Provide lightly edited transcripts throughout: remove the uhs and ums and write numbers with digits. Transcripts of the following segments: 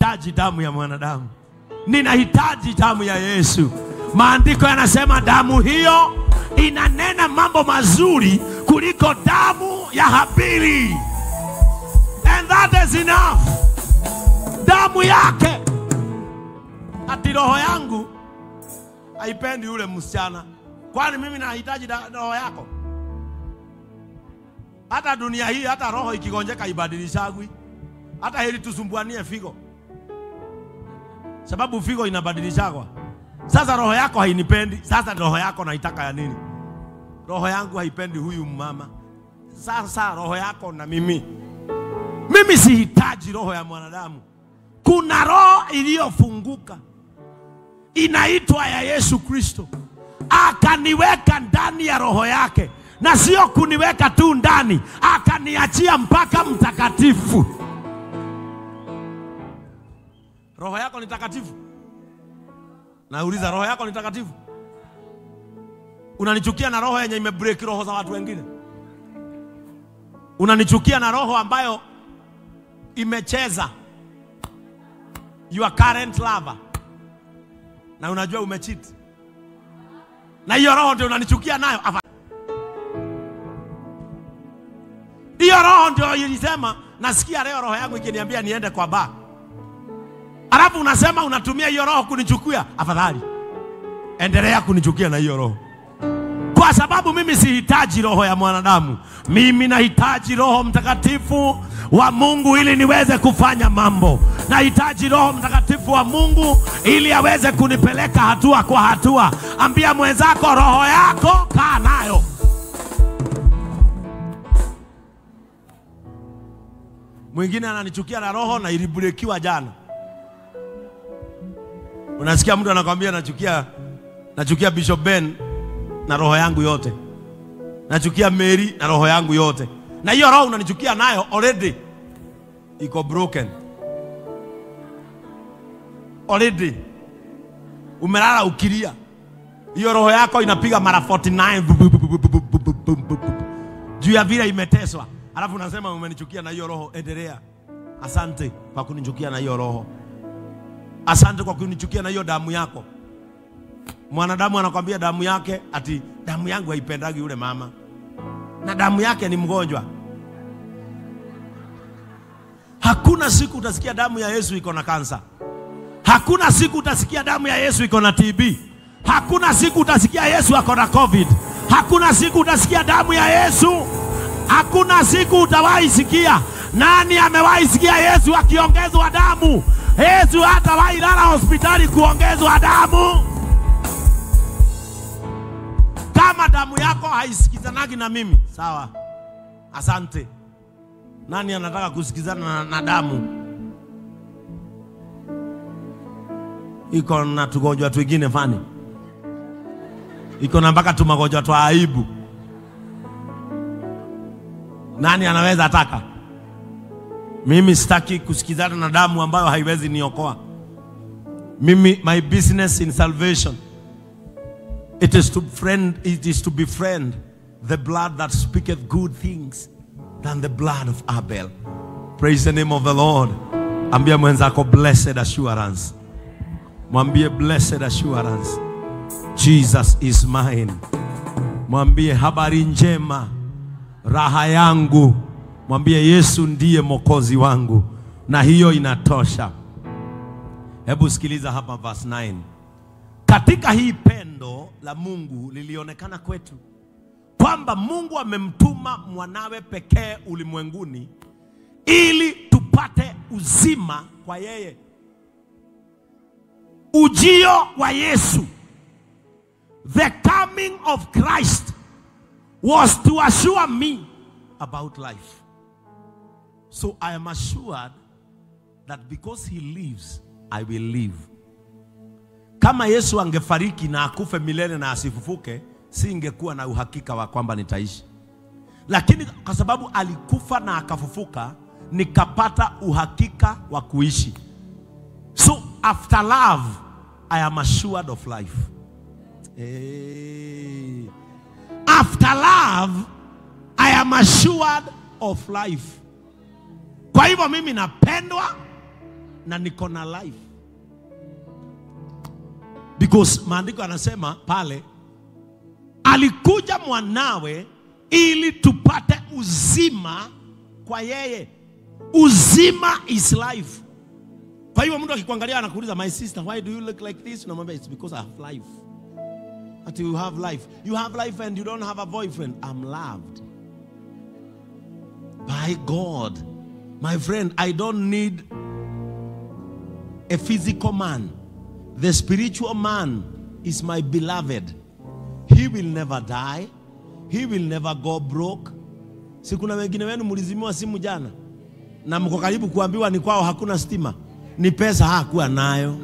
Sihitaji damu ya mwanadamu, ninahitaji damu ya Yesu. Maandiko yanasema damu hiyo inanena mambo mazuri kuliko damu ya Habili. And that is enough. Damu yake. Ati roho yangu haipendi yule msichana. Kwani mimi nahitaji roho yako? Hata dunia hii, hata roho ikigonjeka ibadilishagwi. Hata heri tusumbuanie figo, sababu figo inabadilishagwa. Sasa roho yako hainipendi. Sasa roho yako naitaka ya nini? Roho yangu haipendi huyu mama. Sasa roho yako na mimi. Mimi sihitaji roho ya mwanadamu. Kuna roho iliyofunguka, inaitwa ya Yesu Kristo. Akaniweka ndani ya roho yake. Na sio kuniweka tu ndani, akaniachia mpaka mtakatifu. Roho yako ni takatifu? Nauliza, roho yako ni takatifu? Unanichukia na roho yenye imebreak roho za watu wengine? Unanichukia na roho ambayo imecheza your current lover, na unajua umecheat, na hiyo roho ndio unanichukia nayo? Hiyo roho ndio ilisema, nasikia leo roho yangu ikiniambia niende kwa bar. Alafu unasema unatumia hiyo roho kunichukia. Afadhali endelea kunichukia na hiyo roho. Kwa sababu mimi sihitaji roho ya mwanadamu. Mimi nahitaji Roho Mtakatifu wa Mungu ili niweze kufanya mambo. Nahitaji Roho Mtakatifu wa Mungu ili aweze kunipeleka hatua kwa hatua. Ambia mwenzako, roho yako kaa nayo. Mwingine ananichukia na roho na ilibrekiwa jana. Unasikia mtu anakuambia nachukia Bishop Ben na roho yangu yote. Nachukia Mary na roho yangu yote. Na hiyo roho unanichukia nayo already iko broken. Already umelala ukilia. Hiyo roho yako inapiga mara 49 juu ya vile imeteswa. Alafu unasema umenichukia na hiyo roho, endelea. Asante kwa kunichukia na hiyo roho. Asante kwa kunichukia na hiyo damu yako. Mwanadamu anakuambia damu yake, ati damu yangu haipendagi yule mama. Na damu yake ni mgonjwa. Hakuna siku utasikia damu ya Yesu iko na kansa. Hakuna siku utasikia damu ya Yesu iko na TB. Hakuna siku utasikia Yesu ako na COVID. Hakuna siku utasikia damu ya Yesu. Hakuna siku utawahi sikia. Nani amewahi sikia Yesu akiongezwa damu? Yesu hatawahi lala hospitali kuongezwa damu. Kama damu yako haisikizanagi na mimi, sawa, asante. Nani anataka kusikizana na damu? Iko na tugonjwa twingine fani. Iko na mpaka tumagonjwa twa aibu. Nani anaweza ataka? Mimi sitaki kusikizana na damu ambayo haiwezi niokoa. Mimi, my business in salvation, it is to befriend the blood that speaketh good things than the blood of Abel. Praise the name of the Lord. Ambia mwenzako, blessed assurance. Mwambie, blessed assurance, Jesus is mine. Mwambie, habari njema, raha yangu. Mwambie, Yesu ndiye mwokozi wangu, na hiyo inatosha. Hebu sikiliza hapa verse 9. Katika hii pendo la Mungu lilionekana kwetu, kwamba Mungu amemtuma mwanawe pekee ulimwenguni ili tupate uzima kwa yeye. Ujio wa Yesu, the coming of Christ, was to assure me about life. So I am assured that because he lives, I will live. Kama Yesu angefariki na akufe milele na asifufuke, singekuwa na uhakika wa kwamba nitaishi. Lakini kwa sababu alikufa na akafufuka, nikapata uhakika wa kuishi. So after love, I am assured of life. Hey. After love, I am assured of life. Kwa hivyo mimi napendwa, na niko na life. Because maandiko anasema pale, alikuja mwanawe ili tupate uzima kwa yeye. Uzima is life. Kwa hiyo mtu akikuangalia anakuuliza, my sister, why do you look like this? Unamwambia, it's because I have life. That you have life. You have life and you don't have a boyfriend. I'm loved by God. My friend, I don't need a physical man. The spiritual man is my beloved. He will never die. He will never go broke. Si kuna wengine wenu mlizimiwa simu jana na mko karibu kuambiwa ni kwao hakuna stima, ni pesa hakuwa nayo.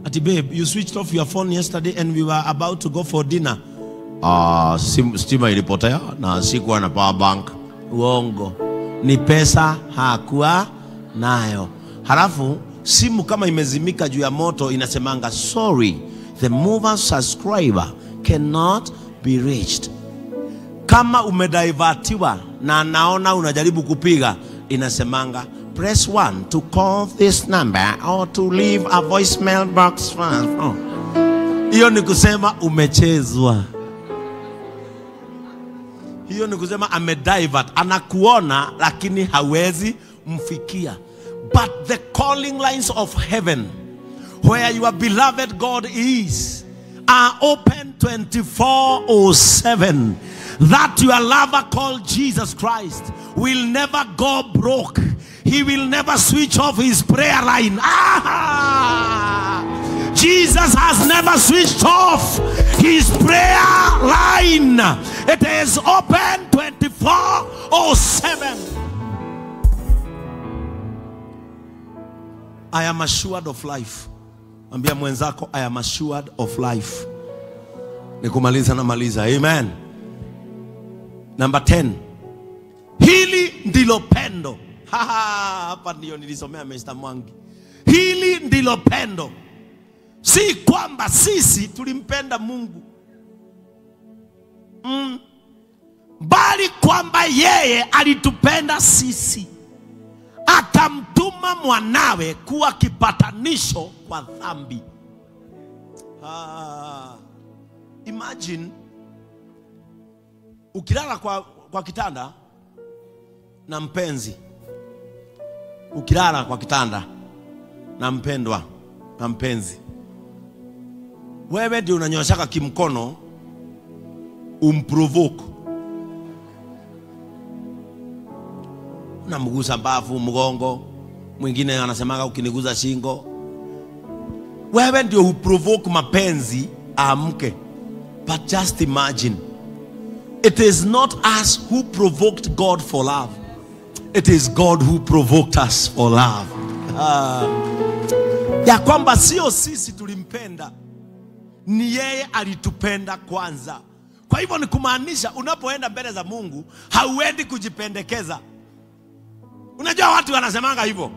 Ati babe, you switched off your phone yesterday and we were about to go for dinner. Stima ilipotea na sikuwa na power bank. Uongo. Ni pesa hakuwa nayo. Halafu simu kama imezimika juu ya moto inasemanga, sorry, the mover subscriber cannot be reached. Kama umedivertiwa na naona unajaribu kupiga, inasemanga press 1 to call this number or to leave a voicemail box. Hiyo ni kusema umechezwa. Hiyo ni kusema amedivert, anakuona lakini hawezi mfikia. But the calling lines of heaven, where your beloved God is, are open 24/7. That your lover called Jesus Christ will never go broke. He will never switch off his prayer line. Ah! Jesus has never switched off his prayer line. It is open 24/7. I am assured of life. Ambia mwenzako, I am assured of life. Nikumaliza na maliza. Amen. Number 10. Hili ndilo pendo. Hapa ndio nilisomea Mr. Mwangi. Hili ndilo pendo. Si kwamba sisi tulimpenda Mungu, bali kwamba yeye alitupenda sisi, akamtuma mwanawe kuwa kipatanisho kwa dhambi. Imagine ukilala kwa kitanda na mpenzi, ukilala kwa kitanda na mpendwa na mpenzi, wewe ndio unanyoshaka kimkono umprovoke, unamgusa mbavu, mgongo, mwingine anasemaga ukiniguza shingo. Wewe ndio uprovoke mapenzi aamke. But just imagine, it is not us who provoked God for love. It is God who provoked us for love. Ya kwamba sio sisi tulimpenda, ni yeye alitupenda kwanza. Kwa hivyo ni kumaanisha unapoenda mbele za Mungu hauendi kujipendekeza. Unajua watu wanasemanga hivyo.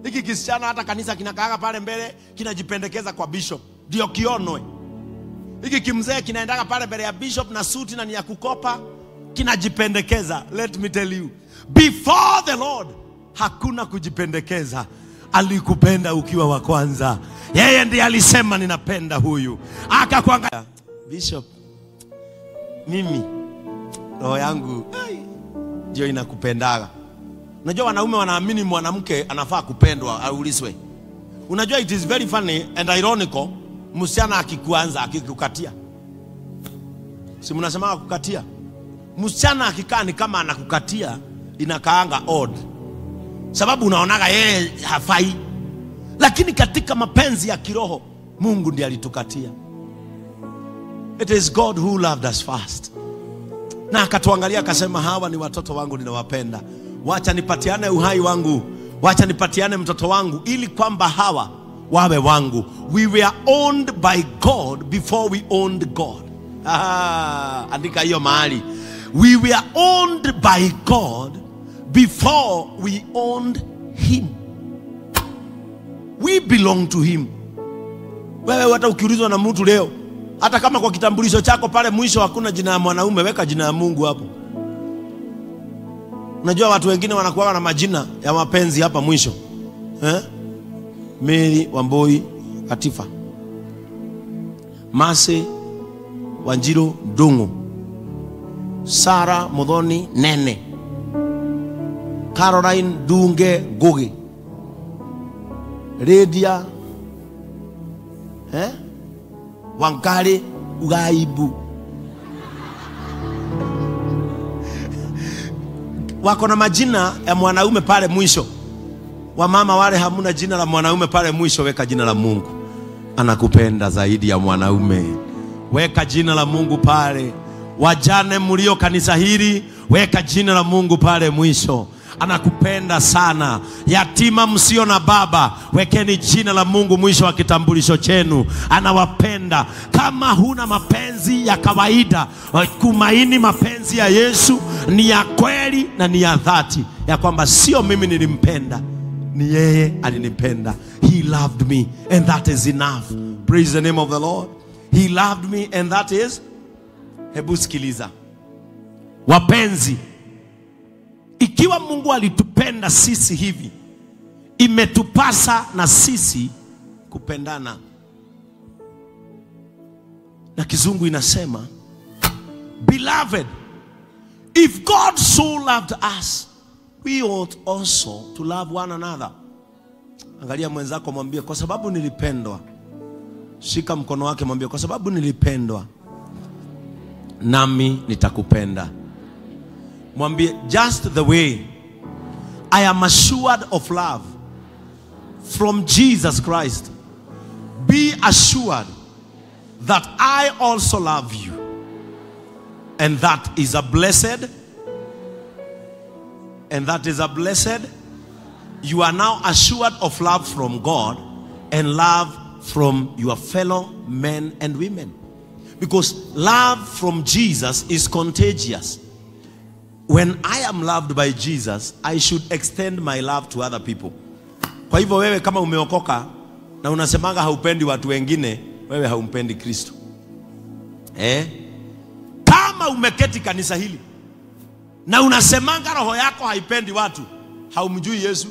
Hiki kisichana hata kanisa kinakaaga pale mbele kinajipendekeza kwa bishop ndio kionwe. Hiki kimzee kinaendaga pale mbele ya bishop na suti na ni ya kukopa, kinajipendekeza. Let me tell you, before the Lord hakuna kujipendekeza. Alikupenda ukiwa wa kwanza. Yeye ndiye alisema ninapenda huyu. Akakuangalia, bishop, mimi roho yangu ndio inakupendaga. Unajua wanaume wanaamini mwanamke anafaa kupendwa aulizwe. Unajua it is very funny and ironical, msichana akikuanza akikukatia. Si mnasema kukatia? Msichana akikaa ni kama anakukatia, inakaanga odd. Sababu unaonaga yeye hafai. Lakini katika mapenzi ya kiroho Mungu ndiye alitukatia. It is God who loved us first. Na akatuangalia akasema, hawa ni watoto wangu ninawapenda. Wacha nipatiane uhai wangu, wacha nipatiane mtoto wangu, ili kwamba hawa wawe wangu. We were owned by God before we owned God. Andika hiyo mahali. We were owned by God before we owned him. We belong to him. Wewe hata ukiulizwa na mtu leo, hata kama kwa kitambulisho chako pale mwisho hakuna jina ya mwanaume, weka jina ya Mungu hapo. Unajua watu wengine wanakuwa na majina ya mapenzi hapa mwisho. Eh? Mary Wambui Katifa, Mase Wanjiru Ndungu, Sara Muthoni Nene, Caroline Dunge Ngugi, Lydia Wangari Ugaibu. Wako na majina ya mwanaume pale mwisho. Wamama wale hamuna jina la mwanaume pale mwisho, weka jina la Mungu. Anakupenda zaidi ya mwanaume. Weka jina la Mungu pale. Wajane mlio kanisa hili, weka jina la Mungu pale mwisho. Anakupenda sana. Yatima msio na baba, wekeni jina la Mungu mwisho wa kitambulisho chenu. Anawapenda. Kama huna mapenzi ya kawaida, kumaini mapenzi ya Yesu ni ya kweli na ni ya dhati, ya kwamba sio mimi nilimpenda, ni yeye alinipenda. He loved me and that is enough. Praise the name of the Lord. He loved me and that is. Hebu sikiliza wapenzi, ikiwa Mungu alitupenda sisi hivi, imetupasa na sisi kupendana. Na kizungu inasema, beloved, if God so loved us, we ought also to love one another. Angalia mwenzako, mwambie, kwa sababu nilipendwa. Shika mkono wake, mwambie, kwa sababu nilipendwa, nami nitakupenda. Mwambie, just the way I am assured of love from Jesus Christ, be assured that I also love you. And that is a blessed, and that is a blessed. You are now assured of love from God and love from your fellow men and women. Because love from Jesus is contagious. When I am loved by Jesus, I should extend my love to other people. Kwa hivyo wewe kama umeokoka na unasemanga haupendi watu wengine, wewe haumpendi Kristo. Kama umeketi kanisa hili na unasemanga roho yako haipendi watu, haumjui Yesu.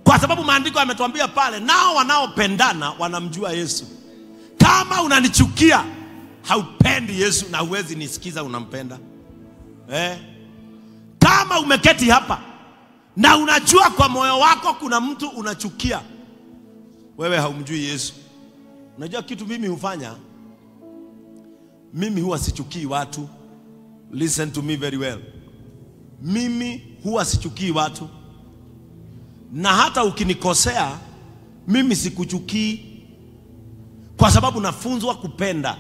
Kwa sababu maandiko yametuambia pale, nao wanaopendana wanamjua Yesu. Kama unanichukia, haupendi Yesu na huwezi nisikiza unampenda. Kama umeketi hapa na unajua kwa moyo wako kuna mtu unachukia, wewe haumjui Yesu. Unajua kitu mimi hufanya? Mimi huwa sichukii watu. Listen to me very well. Mimi huwa sichukii watu. Na hata ukinikosea, mimi sikuchukii. Kwa sababu nafunzwa kupenda.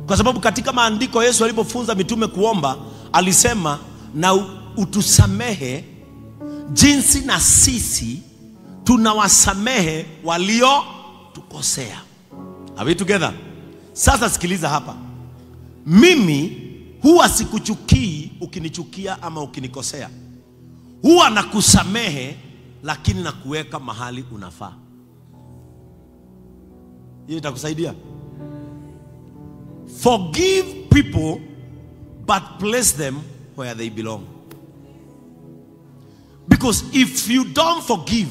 Kwa sababu katika maandiko Yesu alipofunza mitume kuomba, alisema na utusamehe jinsi na sisi tunawasamehe walio tukosea. Are we together? Sasa sikiliza hapa. Mimi huwa sikuchukii ukinichukia ama ukinikosea. Huwa nakusamehe, lakini nakuweka mahali unafaa. Hiyo itakusaidia. Forgive people but place them where they belong. Because if you don't forgive,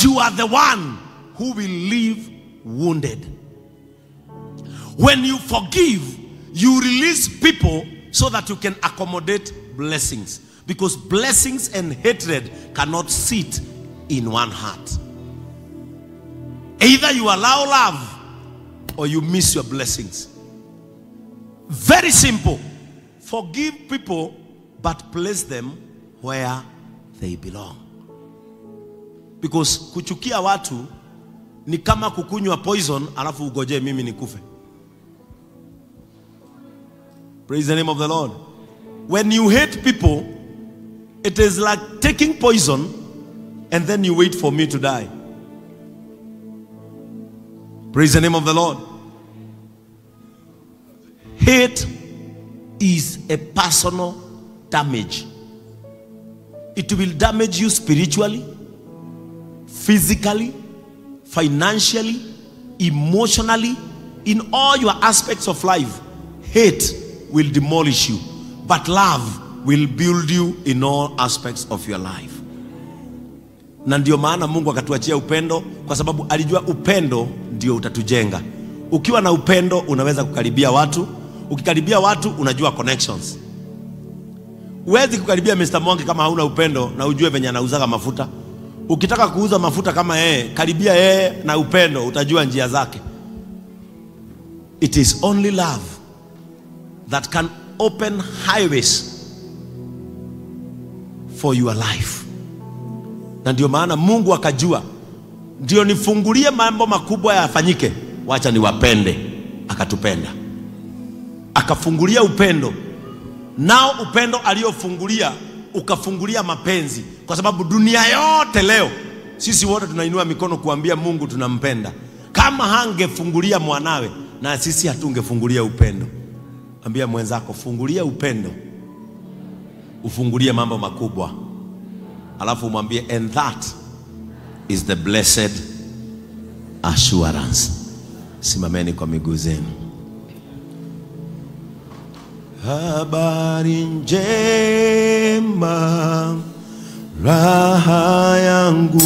you are the one who will leave wounded. When you forgive, you release people so that you can accommodate blessings. Because blessings and hatred cannot sit in one heart. Either you allow love or you miss your blessings. Very simple. Forgive people, but place them where they belong. Because kuchukia watu ni kama kukunywa poison alafu ugoje mimi nikufe. Praise the name of the Lord. When you hate people, it is like taking poison and then you wait for me to die. Praise the name of the Lord. Hate is a personal damage. It will damage you spiritually, physically, financially, emotionally, in all your aspects of life. Hate will demolish you, but love will build you in all aspects of your life. Na ndio maana Mungu akatuachia upendo, kwa sababu alijua upendo ndio utatujenga. Ukiwa na upendo unaweza kukaribia watu. Ukikaribia watu unajua connections. Huwezi kukaribia Mr. Mwangi kama hauna upendo na ujue venye anauzaga mafuta. Ukitaka kuuza mafuta kama yeye, karibia yeye na upendo, utajua njia zake. It is only love that can open highways for your life. Na ndio maana Mungu akajua, ndio nifungulie mambo makubwa yafanyike, wacha niwapende. Akatupenda, akafungulia upendo. Nao upendo aliofungulia ukafungulia mapenzi, kwa sababu dunia yote leo sisi wote tunainua mikono kuambia Mungu tunampenda. Kama hangefungulia mwanawe, na sisi hatungefungulia upendo. Ambia mwenzako, fungulia upendo, ufungulie mambo makubwa. Alafu umwambie, and that is the blessed assurance. Simameni kwa miguu zenu. Habari njema, raha yangu,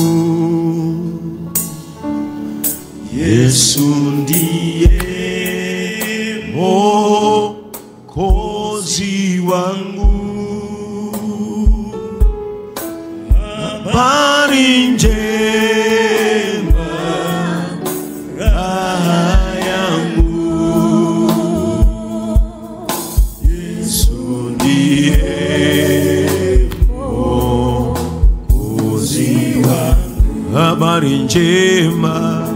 Yesu ndiye Mwokozi wangu. Habari njema, raha yangu, Yesu ndiye Mwokozi wangu. Habari njema,